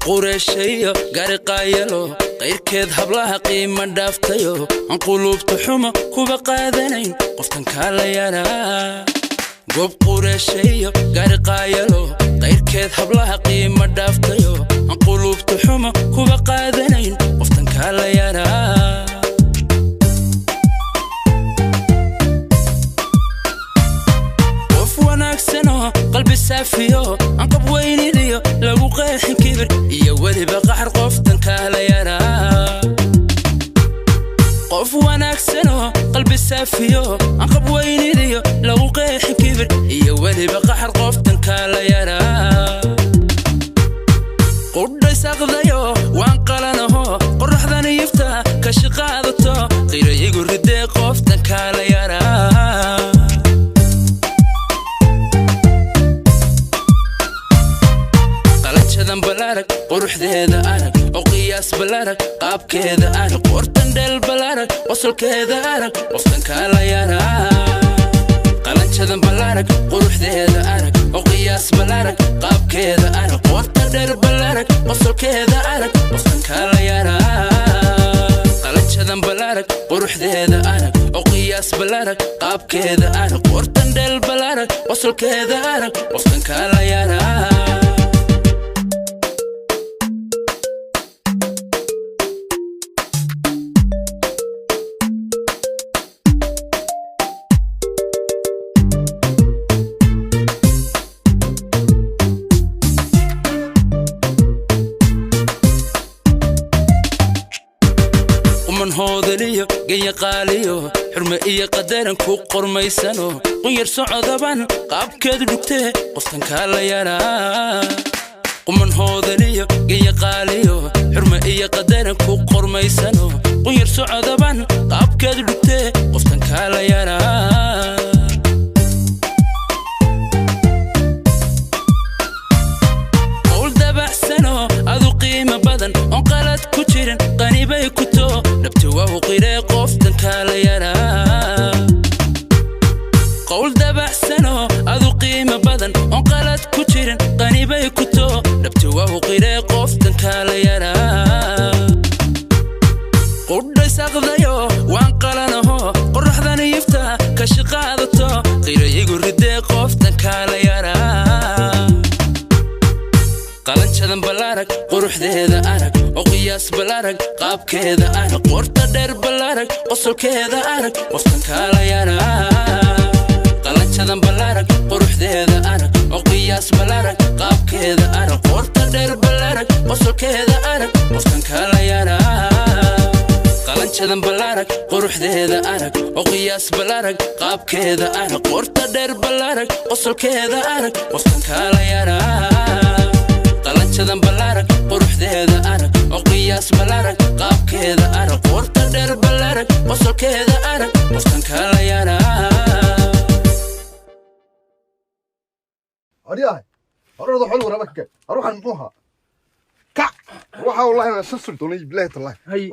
Qureeshayo gari qaayalo qayrkeed hablaha qiima dhaaftayo aan quluubta xumo kuba qaadanayn qoftan kaala yaraa. Gob qureeshayo gari qaayalo qayrkeed hablaha qiima dhaaftayo aan quluubta xumo kuba qaadanayn qoftan kaala yaraa. Qof wanaagsanoo qalbi saafiyo aan qab weyniniyo lagu qeexin kibir iyo weliba qaxar qoftan kaala yaraa. Qof wanaagsanoo qalbi saafiyo aan qab weyniniyo lagu qeexin kibir iyo weliba qaxar qoftan kaala yaraa. Qudhay saqdayo waan qalanaho qorraxdan yifta ka shaqaadato qira igu ridee qoftan kaala yaraa. Qalanjadan balarag quruxdeeda arag oo qiyaas balarag qaabkeeda arag qortan dheel balarag qosolkeeda arag qoftan kaala yaraa. Qalanjadan balarag quruxdeeda arag oo qiyaas balarag qaabkeeda arag qortan dheer balarag qosolkeeda arag qoftan kaala yaraa. Qalanjadan balarag quruxdeeda arag oo qiyaas balarag qaabkeeda arag qortan dheel balarag qosolkeeda arag qoftan kaala yaraa. Quman hoodaliyo genya qaaliyo xurme iyo qadaran ku qormaysano qunyar socodaban qaabkeedu dhugtee qoftan kaala yaraa. Quman hoodaliyo genya qaaliyo xurme iyo qadaran ku qormaysano qunyar socodaban qaabkeedu dhugtee qoftan kaala yaraa. Qowl dabacsano adu qiimo badan oon qalad ku jirin qanibay ku too dhabti waa u qiree qoftan kaala yaraa. Qowl dabacsano adu qiimo badan oon qalad ku jirin qanibay ku too dhabti waa u qiree qoftan kaala yaraa. Qudhay saqdayo waan qalanaho qorraxdan yifta ka shaqaadato qira igu ridee qoftan kaala yaraa. Qalanjadan balarag quruxdeeda arag oo qiyaas balarag qaabkeeda arag qorta dheer balarag qosolkeeda arag qoftan kaala yaraa. Qalanjadan balarag quruxdeeda arag oo qiyaas balarag qaabkeeda arag qorta dheer balarag qosolkeeda arag qoftan kaala yaraa. Qalanjadan balarag quruxdeeda arag oo qiyaas balarag qaabkeeda arag qorta dheer balarag qosolkeeda arag qoftan kaala yaraa. Qalanjadan balarag quruxdeeda arag oo qiyaas balarag qaabkeeda arag qorta dheer balarag qosolkeeda arag qoftan kaala yaraa. Aryahay, horada xol waraaba ka aruuxan muxuu ahaa? Kac waxa wallahi aan shan sir doonay, billahi tallahi. Hay.